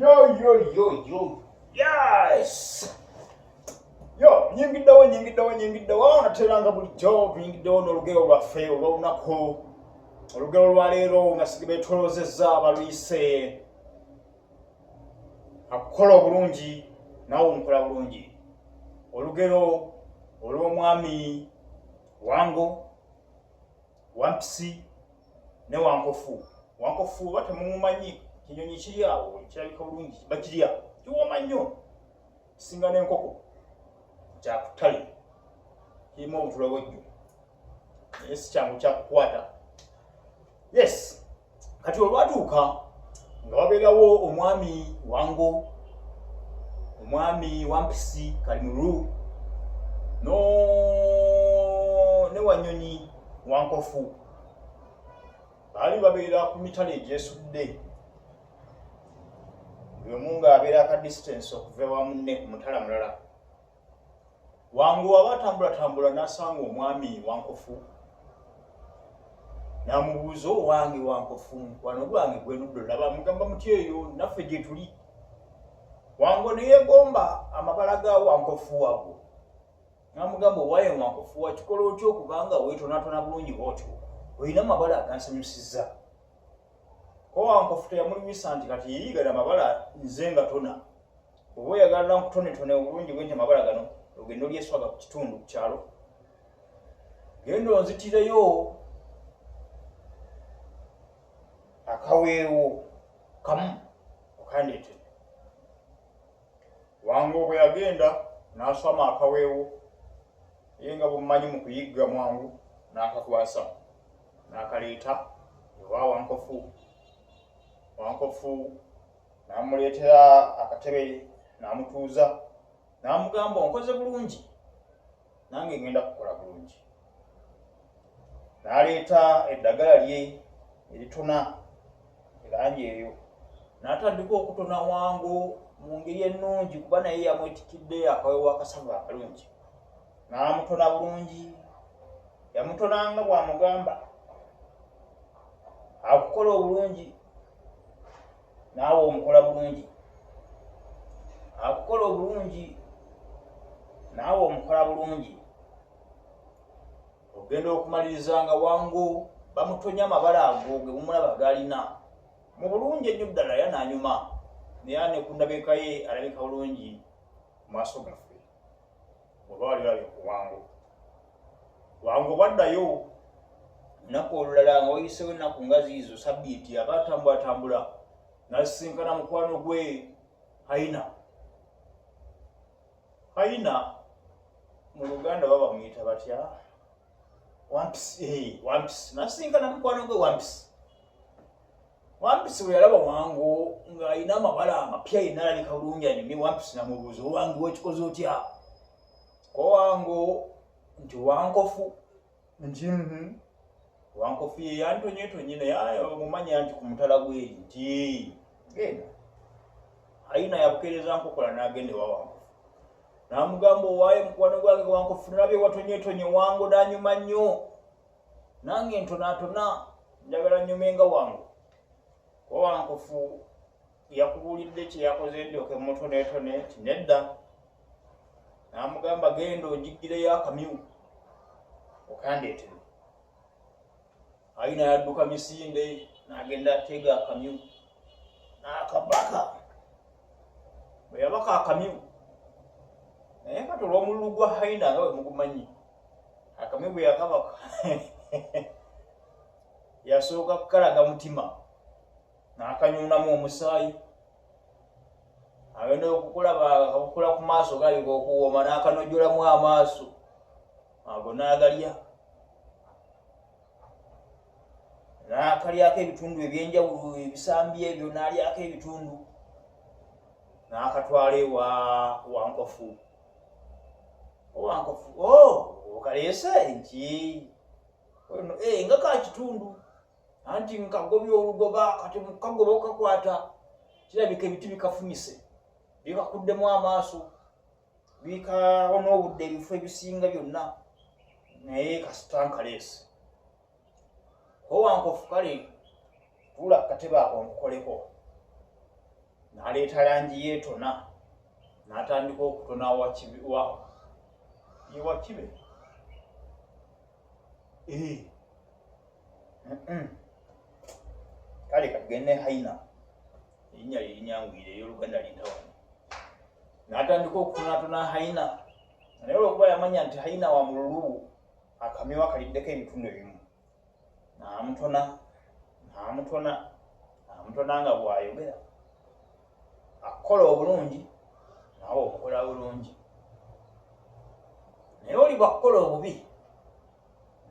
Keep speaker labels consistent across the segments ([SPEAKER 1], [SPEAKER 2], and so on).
[SPEAKER 1] Yo, yo, yo, yo. Yes! Yo, nyingiddewo, nyingiddewo, nyingiddewo, nateranga bulijjo nyingiddewo n'olugero lwaffe olw'olunaku. Olugero lwaleero nga sibeetolozezza baluyise akukola obulungi nawe omukola bulungi. Olugero olw'omwami Wango, Wampisi ne Wankofu. Wankofu oba temumumanyi, kinyonyi kiri awo kirabika bulungi, bakirya, kiwooma nnyo, kisinga n'enkoko, kyakuttale, kirimu obutula bwejjo, naye si kyangu kyakukwata. Yes, kati olwatuuka nga wabeerawo omwami Wango, omwami Wampisi Kalimulu no ne Wanyonyi Wankofu. Baali babeera ku mitala egyesudde, buli omu ng'abeera aka distance okuva ewa munne ku mutala mulala. Wangu aba atambulatambula n'asanga omwami Wankofu n'amubuuza, owange Wankofu, mukwano gwange gwenudde olaba mugamba muti eyo naffe gye tuli. Wango ne yeegomba amabala ga Wankofu ago, n'amugamba, owaye Wankofu, wakikola otya okubanga weetonatona bulungi bwotyo? Olina amabala agansanyusizza. Ko Wankofu teyamulumisa nti kati yiigana amabala nze nga tona oba oyagala nkutonetone obulungi bwenti amabala gano, ogenda olyeswaga ku kitundu ku kyalo, genda onzitireyo akaweewo kamu okandeetere. Wango bwe yagenda n'aswama akaweewo, ye nga bwemumanyi mu kuyigga mwangu, n'akakwasa n'akaleeta ewa Wankofu. Wankofu n'amuleetera akatebe n'amutuuza n'amugamba, onkoze bulungi, nange ngenda kukola bulungi. N'aleeta eddagala lye eritona erangi eyo n'atandika okutona Wango mu ngeri ennungi, kuba naye yamwetikidde akawewo akasavu akalungi, n'amutona bulungi. Yamutonanga bw'amugamba, akukola obulungi naawe omukola bulungi, akukola obulungi naawe omukola bulungi. Ogenda okumaliriza nga Wango bamutonya amabala ago ge mumulaba galina mu bulungi ennyo ddala, era n'anyuma, naye ne ku ndabika ye alabika bulungi mu maaso gaffe oba wali olabye ku Wango. Wango bwaddayo lunaku olulala nga wayisewo ennaku nga ziizo sabbiiti, aba atambulatambula n'asisinkana mukwano gwe Haina. Haina mu Luganda baba bamuyita batya? Wampisi. Eh, Wampisi. N'asisinkana mukwano gwe Wampisi. Wampisi bwe yalaba Wango ng'alina amabala amapya, yenna alabika bulungi, anyumye, Wampisi namubuuza, owange wekikoze otya? Ko Wango nti Wankofu, nti Wankofu ye yantonyetonye, naye omumanya nti ku mutala gweri nti genda. Ayina yabukeereza nkokola n'agenda ewa Wankofu n'amugamba, owaaye mukwano gwange Wankofu, nalabye watonyetonye Wango n'anyuma nnyo, nange ntonaatona, njagala nnyume nga Wango. Ko Wankofu, yakubuulidde kye yakoze ndyoke mutoneetone? Nti nedda. N'amugamba, genda ojiggireyo akamyu okandeetere. Ayina yadduka misinde n'agenda ateega akamyu n'akabaka. Bwe yabaka akamyu, naye kati olw'omululu gwa Haina nga bwe mugumanyi, akamyu bwe yakabaka yasooka kukalaga mutima n'akanyuunamu omusaayi, agenda okukulaba akakukula ku maaso galabika okuwooma, n'akanojjolamu amaaso ago n'agalya, n'akalyako ebitundu ebyenjawulo, ebisambi ebyo n'alyako ebitundu, n'akatwala ewa Wankofu. Owankofu, o oh, okaleese nti eh, nga ka kitundu, anti nkagobya olugoba, kati mukagoba okakwata kirabika ebiti bikafumise, bikakuddemu amaaso, bikawona obudde ebifo ebisinga byonna, naye kasita nkaleese. Owankofu, kale tuula katebe ako nkukoleko. N'aleeta langi yeetona n'atandika okutona ye Wakibe. Kale katugende Haina, erinnya lye linyanguyire, ery'Oluganda lintawanya. N'atandika okutonatona Haina, naye olwokuba yamanya nti Haina wa mululu, akamyu akaliddeko ebitundu ebimu, n'amutona n'amutona n'amutona nga bw'ayogera. Akukola obulungi naawe omukola bulungi, naye oli bw'akukola obubi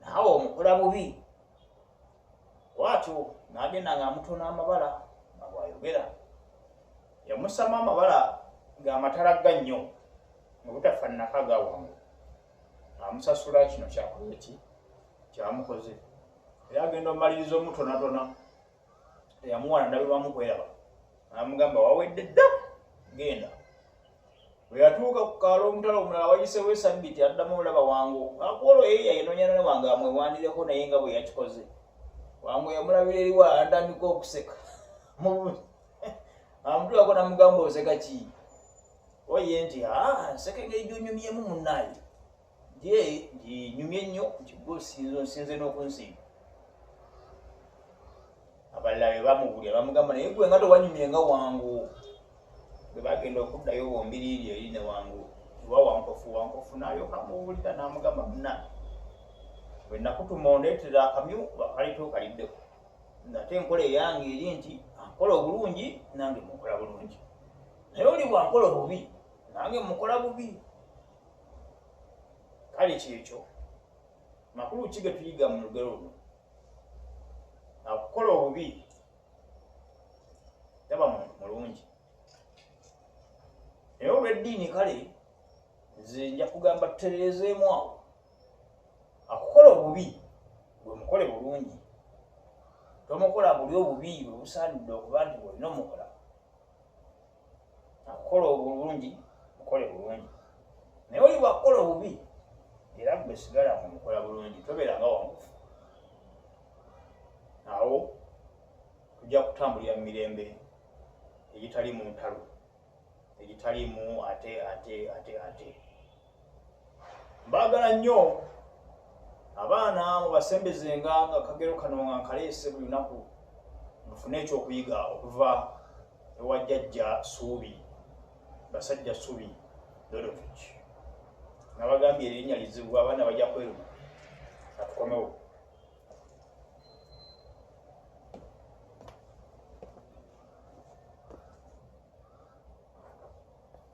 [SPEAKER 1] naawe omukola bubi. Bw'atyo n'agenda ng'amutona amabala nga bw'ayogera. Yamusama amabala g'amatalagga nnyo nga butafaananako aga Wango. Amusasula kino kyakoze ki kyamukoze, era agenda omumaliriza omutonatona teyamuwa ndabirwamu kweraba, n'amugamba wawedde dda, genda. Bwe yatuuka ku kaalo omutala omulala wayiseewo esabbiiti, addamu olaba Wango akwolwo ye yayenoonyana ne Wango amwewanireko, naye nga bwe yakikoze Wango yamulabira eriwa atandika okuseka. Amutuulako namugamba oseka ki? Oye nti nseka engeri gy'onyumyemu munnaaye, nti nti nyumye nnyo, nti gwe osinze onsinze n'okunsinga. Abalala be bamubulya bamugamba naye gwe nga tewanyumye nga Wangu. Bwe bagenda okuddayo bombiriri eri ne Wangu ewa Wankofu, Wankofu n'alyoka amubuulira n'amugamba munna bwe nakutuma ondeetera akamyu wakaleeta okaliddeko, ng'ate enkola eyange eri nti ankola obulungi nange mukola bulungi, naye oli bwankola obubi nange mukola bubi. Kale kyekyo makulu ki ge tuyiga mu lugero luno? Akukola obubi taba muntu mulungi, naye olw'eddiini kale nze nja kugamba tutereezeemu awo. Akukola obubi gwe mukole bulungi, tomukola buli obubi bwe busaanidde okuba nti bwolina omukola. Akukola obulungi mukole bulungi, naye oli bwakukola obubi era gwe sigala nga mukola bulungi, tobeera nga Wangufu. Awo tujja kutambulira mu mirembe egitalimu ntalo, egitalimu ate ate ate ate. Mbaagala nnyo abaana, mubasembezenga nga kagero kano nga nkaleese buli lunaku, mufune ekyokuyiga okuva ewa jjajja Suubi, Basajja Subi Dodovich. Nabagambye erinnya lizibu, abaana bajja kweruma. Katukomewo.